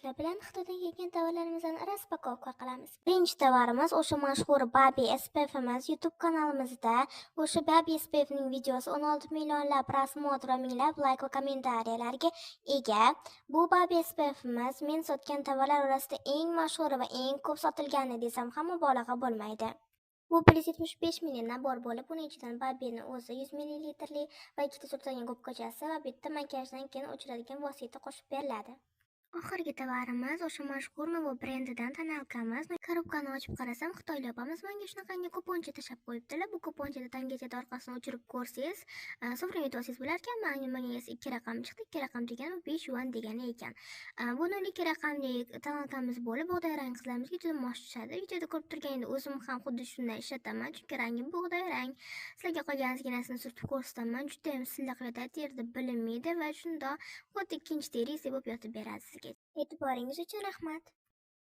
Sizlar bilan Xitoydan kelgan tovarlarimizni распаковка qilamiz. Birinchi tovarimiz o'sha mashhur Baby SPF'imiz. YouTube kanalimizda o'sha Baby SPF'ning videosi 16 millionlab просмотр va minglab layk va kommentariyalarga ega. Bu Baby SPF'imiz men sotgan tovarlar orasida eng mashhuri va eng ko'p sotilgani desam ham mubolag'a bo'lmaydi. Bu 175 ml набор bo'lib, uni ichidan Babyni o'zi 100 ml va ikkita surtadigan gubkachasi va bitta makiyajdan keyin o'chiradigan vosita qo'shib beriladi. Oxirgi tovarimiz o'sha mashhur Novo brendidan тоналка miz. Коробка ni ochib qarasam, xitoylik opamiz menga shunaqangi kuponcha tashlab qo'yibdilar. Bu kuponchada tangachada orqasini o'chirib ko'rsangiz, sovrin yutib olsangiz bo'lar ekan. Menga esa 2 raqam chiqdi. 2 raqam degani 5 yuan degani ekan. Bu 02 raqamli тоналка miz bo'lib, bug'doy rang qizlarimizga juda mos tushadi. Videoda ko'rib turganingda o'zim ham xuddi shunday ishlataman, chunki rangim bug'doy rang. Sizlarga qolgan ozginasini surtib ko'rsataman. Juda ham silliq yotadi, terida bilinmaydi va shundoq xuddi ikkinchi teringizdek bo'lib yotib beradi sizga. E'tiboringiz uchun rahmat.